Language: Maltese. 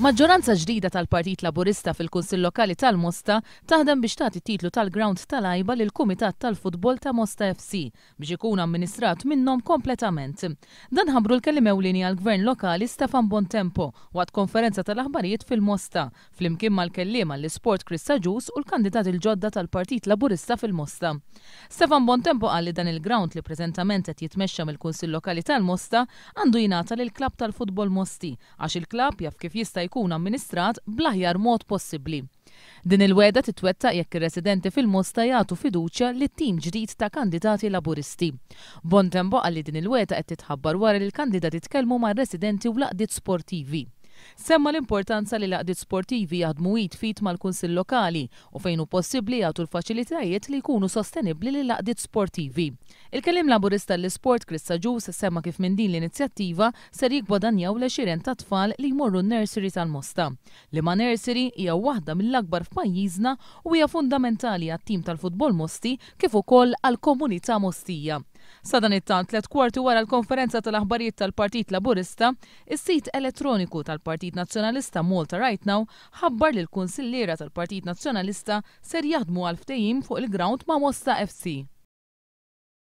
Maġġoranza ġdida tal-Partit Laburista fil-Kunsill Lokali tal-Mosta taħdem biex tagħti t-titlu tal-grawnd tal-għajba lill-Kumitat tal-Futbol ta' Mosta FC biex ikun amministrat minnhom kompletament. Dan ħabbru l-kelliem ewlieni għall-Gvern Lokali Stefan Bontempo waqt konferenza tal-aħbarijiet fil-Mosta flimkien mal-kelliem għall-isport Chris Agius u l-kandidati l-ġodda tal-Partit Laburista fil-Mosta. Stefan Bontempo qal li dan il-grawnd li preżentament qed jitmexxa mill-Kunsill Lokali tal-Mosta għandu jingħata lill-klabb tal-futbol Mosti għax il-klabb jaf kif jista' jkun amministrat bl-aħjar mod possibbli. Din il-wegħda titwettaq jekk ir-residenti fil-Mosta jagħtu fiduċja lit-tim ġdid ta' kandidati Laburisti. Bontempo qal li din il-wegħda qed titħabbar wara li l-kandidati tkellmu mar-residenti u l-għaqdiet sportivi. Semma l-importanza li l-għaqdiet sportivi jaħdmu id f'id mal-Kunsill Lokali u fejn hu possibbli jagħtu l-faċilitajiet li jkunu sostenibbli lill-għaqdiet sportivi. Il-Kelliem Laburista għall-Isport Chris Agius semma kif minn din l-inizjattiva ser jiggwadanjaw l-għexieren ta' tfal li jmorru n-nursery tal-Mosta. Liema nursery hija waħda mill-akbar f'pajjiżna u hija fundamentali għat-tim tal-futbol Mosti kif ukoll għall-komunità Mostija. Sadanittant, tlett kwarti wara l-konferenza tal-aħbarijiet tal-Partit Laburista, is-sit elettroniku tal-Partit Nazzjonalista Malta Right Now ħabbar li l-kunsilliera tal-Partit Nazzjonalista ser jaħdmu għal ftehim fuq il-grawnd ma' Mosta FC.